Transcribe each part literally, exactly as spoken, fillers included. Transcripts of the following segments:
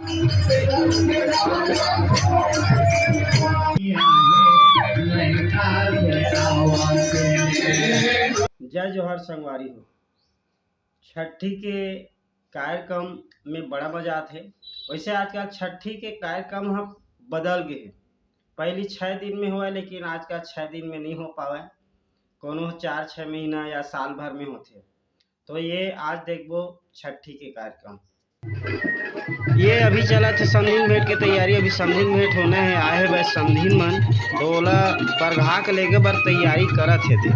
जय जोहार संगवारी हो। छट्ठी के कार्यक्रम में बड़ा मजा आथे। वैसे आजकल छट्ठी के कार्यक्रम ह बदल गे हे। पहली छः दिन में होवय, लेकिन आजकल छः दिन में नहीं हो पावय, कोनो चार छः महीना या साल भर में होथे। तो ये आज देखबो छट्ठी के कार्यक्रम। ये अभी चलत हे समधिन भेंट के तैयारी। अभी समधिन भेंट होना हे, आए हे बस समधिन मन, तो ओला परघा के लेगे बर तैयारी करत हे दे।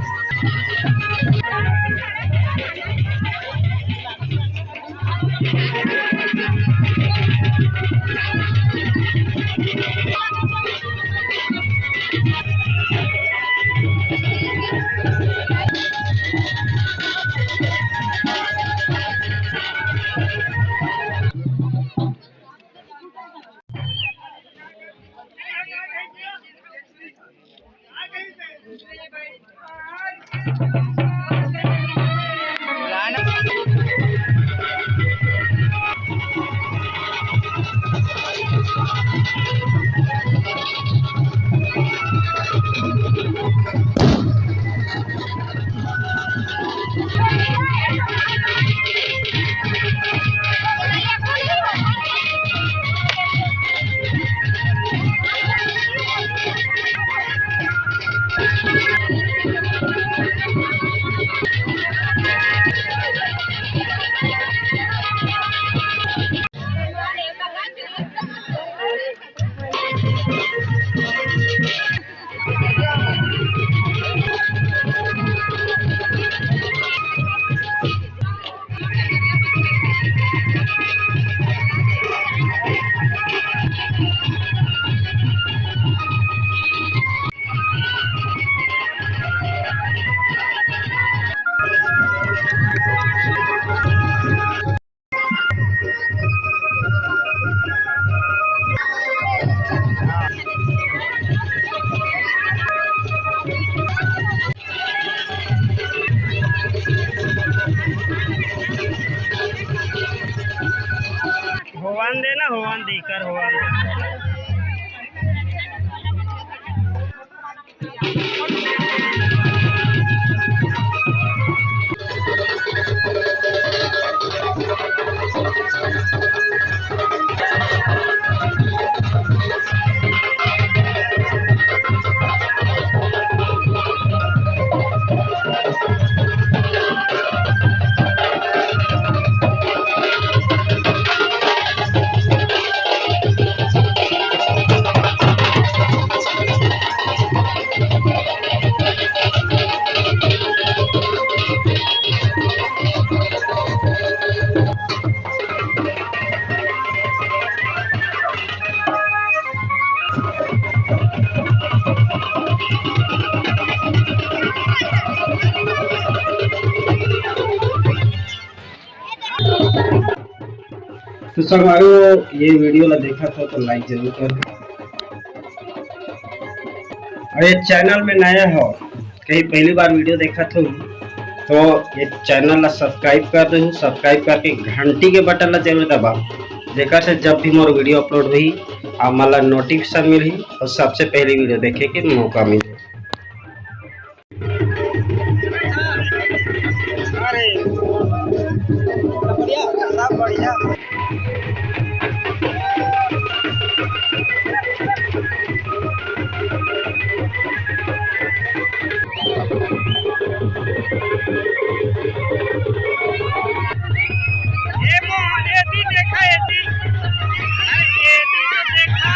होवन दे ना, होवन दे, कर होवन दे। तो संगवारी हो, ये वीडियो ला देखत हो तो लाइक जरूर कर दे। और ये चैनल में नया हो, कहीं पहली बार वीडियो देखत हो तो ये चैनल ला सब्सक्राइब कर दे, सब्सक्राइब करके घंटी के बटन ला जरूर दबा, जेकर से जब भी मोर वीडियो अपलोड हुई, आप मन ला नोटिफिकेशन मिलही और सबसे पहले वीडियो देखे के मौका मिले। अरे, बढ़िया, सब बढ़िया। ये मोहन, ये दी देखा, ये दी। अरे, ये दी तो देखा।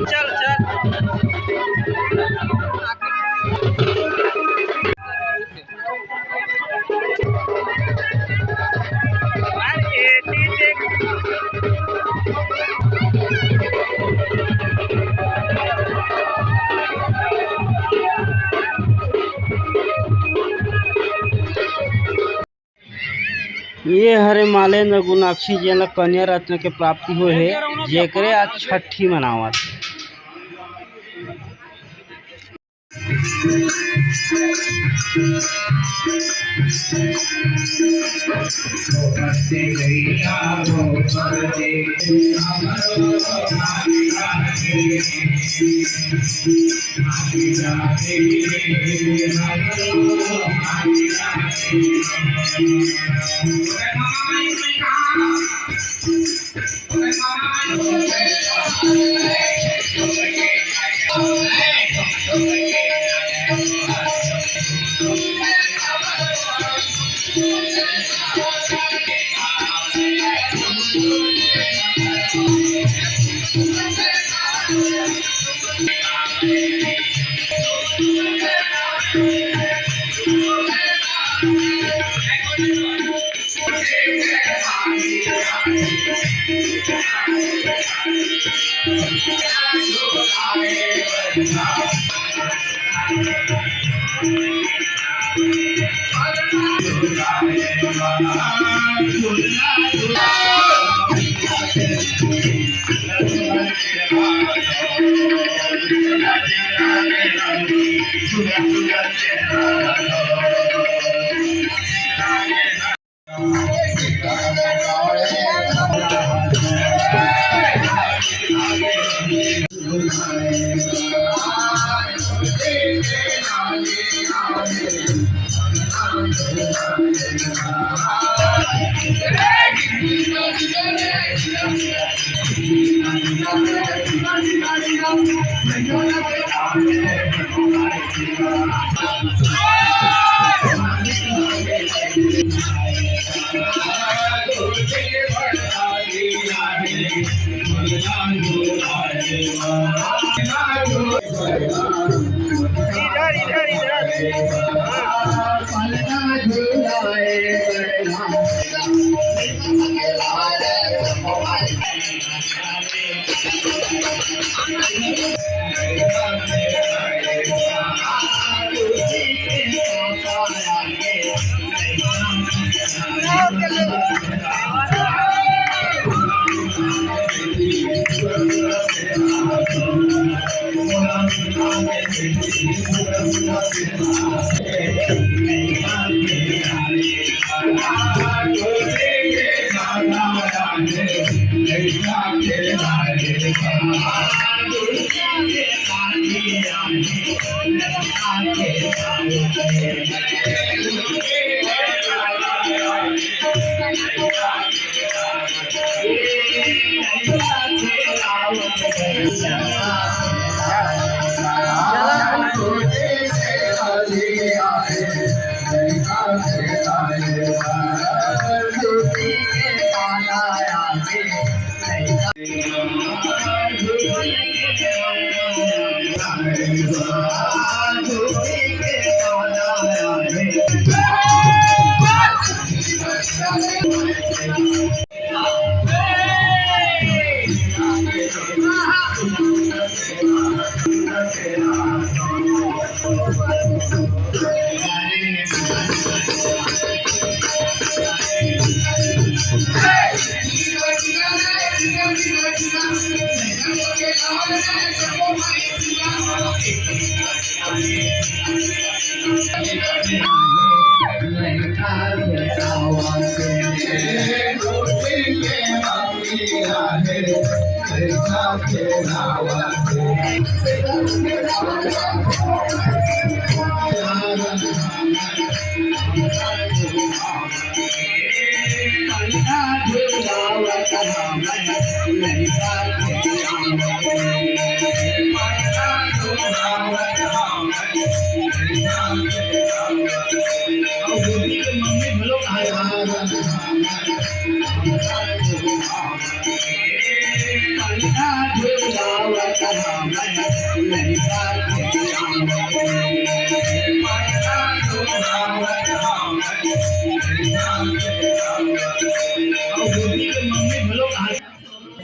चल, चल। ये हरे मालेंद्र गुनाक्षी, जेला कन्या रत्न के प्राप्ति होए हे, जेकरे आज छठी मनावत। इधर, इधर, इधर।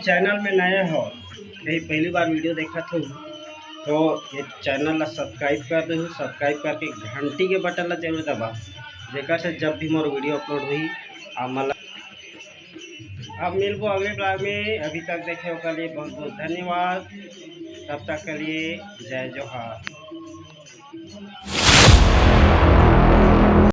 चैनल में नया हो, कहीं पहली बार वीडियो देखत हो, तो ये चैनल ला सब्सक्राइब कर दो। सब्सक्राइब करके घंटी के बटन ला जरूर दबा, जेकर से जब भी मोर वीडियो अपलोड हुई, आप मन ला। अब मिलबो अगले ब्लॉग में। अभी तक देखे ओकर लिए बहुत बहुत धन्यवाद। तब तक के लिए जय जोहार।